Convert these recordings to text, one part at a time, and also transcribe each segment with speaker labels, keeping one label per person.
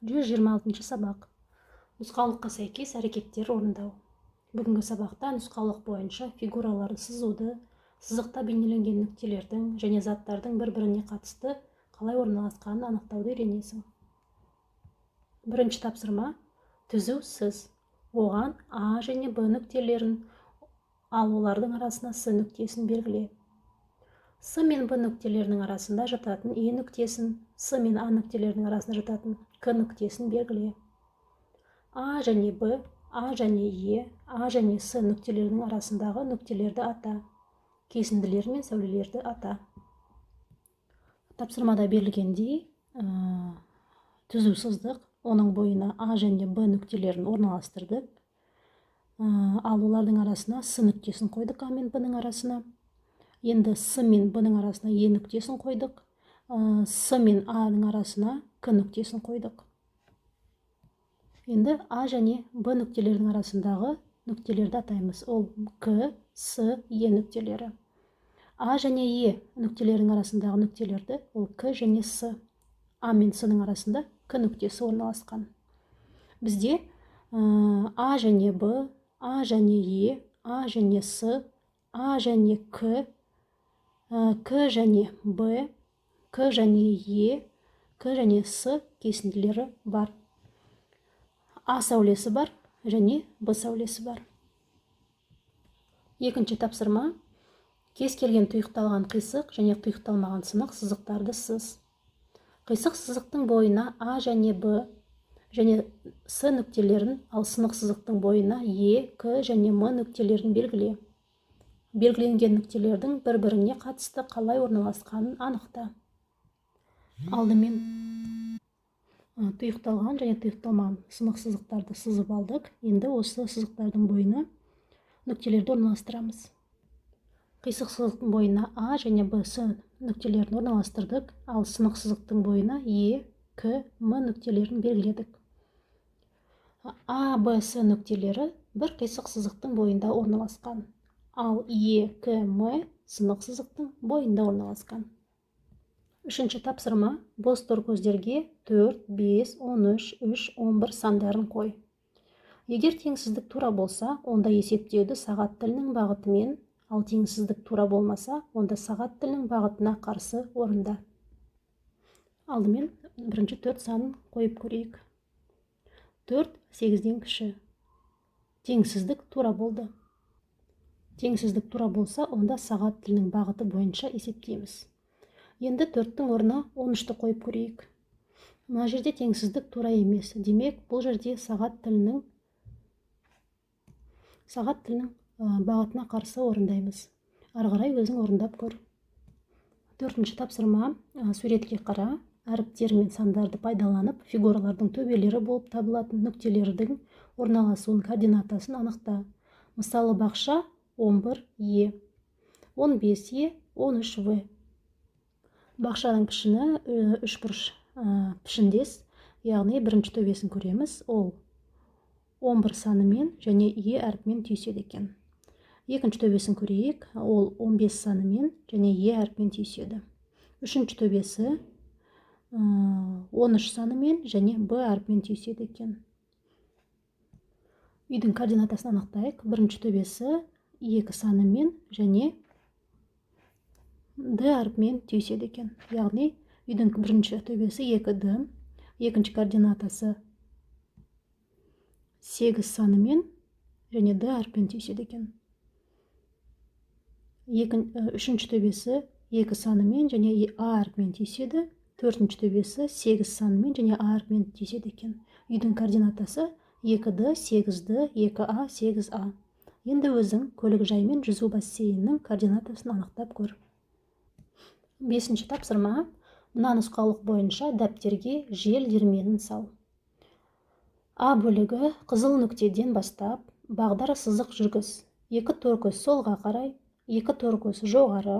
Speaker 1: 126 сабақ. Нұсқаулыққа сәйкес әрекеттер орындау. Бүгінгі сабақта нұсқаулық бойынша фигураларды сызуды, сызықта бейнеленген нүктелердің және заттардың бір-біріне қатысты қалай орналасқанын анықтауды үйренесің. Бірінші тапсырма: түзу сыз. Оған А және Б нүктелерін, ал олардың арасына С нүктесін белгіле. С мен Б нүктелерінің арасында жататын Е нүктесін, С мен А нүктелерінің арасында жататын К нүктесін белгіле. А және Б, А және Е, А және С нүктелерінің арасындағы нүктелерді ата. Кесінділер мен сәулелерді ата. Тапсырмада берілгендей, түзу сыздық, оның бойына А және Б нүктелерін орналастырдық, ал олардың арасына С нүктесін қойдық. А мен Б-ның арасына. Енді С мен Б-ның арасына Е нүктесін қойдық, С мен А-ның арасына К нүктесін қойдық. Енді А және Б нүктелерінің арасындағы нүктелерді атаймыз. Ол К, С, Е нүктелері. А және Е нүктелерінің арасындағы нүктелерді, ол К және С. А мен С-ның арасында К нүктесі орналасқан. Бізде А және Б, А және Е, А және С, А және К, К және Б, К және Е, К және С кесінділері бар. А сәулесі бар және Б сәулесі бар. Екінші тапсырма: кез келген тұйықталған қисық және тұйықталмаған сынық сызықтарды сыз. Қисық сызықтың бойына А және Б және С нүктелерін, ал сынық сызықтың бойына Е, К және М нүктелерін белгіле. Белгіленген нүктелердің бір-біріне қатысты қалай орналасқанын анықта. Алдымен тұйықталған және тұйықталмаған сынық сызықтарды сызып алдық. Енді осы сызықтардың бойына нүктелерді орналастырамыз. Қисық сызықтың бойына А және Б, С нүктелерін орналастырдық, ал сынық сызықтың бойына Е, К, М нүктелерін белгіледік. А, Б, С нүктелері бір қисық сызықтың бойында орналасқан, ал Е, К, М сынық сызықтың бойында орналасқан. Үшінші тапсырма: бос торкөздерге 4, 5, 13, 3, 11 сандарын қой. Егер теңсіздік тура болса, онда есептеуді сағат тілінің бағытымен, ал теңсіздік тура болмаса, онда сағат тілінің бағытына қарсы орында. Алдымен бірінші төрт санын қойып көрейік. 4 8-ден кіші. Теңсіздік тура болды. Теңсіздік тура болса, онда сағат тілінің бағыты бойынша есептейміз. Енді төрттің орнына 13-ті қойып көрейік. Мына жерде теңсіздік тура емес, демек, бұл жерде сағат тілінің бағытына қарсы орындаймыз. Ары қарай өзің орындап көр. Төртінші тапсырма: суретке қара, әріптер мен сандарды пайдаланып, фигуралардың төбелері болып табылатын нүктелердің орналасуын, координатасын анықта. Мысалы, бақша 11 е, 15 е, 13 в. Бақшаның пішіні үшбұрыш пішіндес, яғни бірінші төбесін көреміз, ол 11 санымен және е әрпімен түйіседі екен. Екінші төбесін көрейік, ол 15 санымен және е әрпімен түйіседі. Үшінші төбесі 13 санымен және б әрпімен түйіседі екен. Үйдің координатасын анықтайық. Бірінші төбесі 2 санымен және д әрпімен түйіседі екен, яғни үйдің бірінші төбесі 2 д. Екінші координатасы 8 санымен және д әрпімен түйіседі екен. Үшінші төбесі 2 санымен және а әрпімен түйіседі. Төртінші төбесі 8 санымен және а әрпімен түйіседі екен. Үйдің координатасы 2 д, 8 д, 2 а, 8 а. Енді өзің көлік жай мен жүзу бассейнінің координатасын анықтап көр. Бесінші тапсырма: мына нұсқаулық бойынша дәптерге жел диірменін сал. А бөлігі: қызыл нүктеден бастап бағдар сызық жүргіз. Екі торкөз солға қарай, екі торкөз жоғары,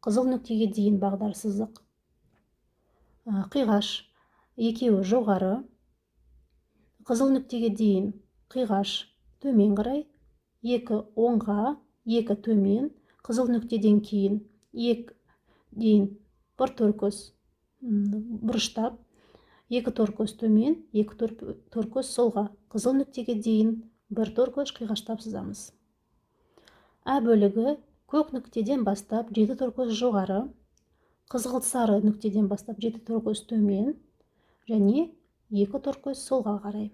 Speaker 1: қызыл нүктеге дейін бағдар сызық. Қиғаш, екеуі жоғары, қызыл нүктеге дейін қиғаш төмен қарай, екі оңға, екі төмен, қызыл нүктеден кейін екі дейін бір торкөз бұрыштап, Екі тор көз төмен, екі тор көз солға, қызыл нүктеге дейін бір тор көз қиғаштап сызамыз. Ә бөлігі: көк нүктеден бастап жеті тор көз жоғары, қызғылт сары нүктеден бастап жеті тор көз төмен және екі тор көз солға қарай.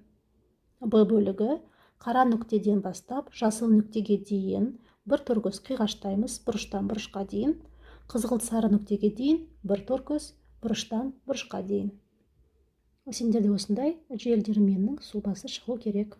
Speaker 1: Б бөлігі: қара нүктеден бастап жасыл нүктеге дейін бір тор көз қиғаштаймыз, бұрыштан бұрышқа дейін, қызғылт сары нүктеге дейін бір тор көз, бұрыштан бұрышқа дейін. Сендерде осындай желдірменнің сұлбасы шығу керек.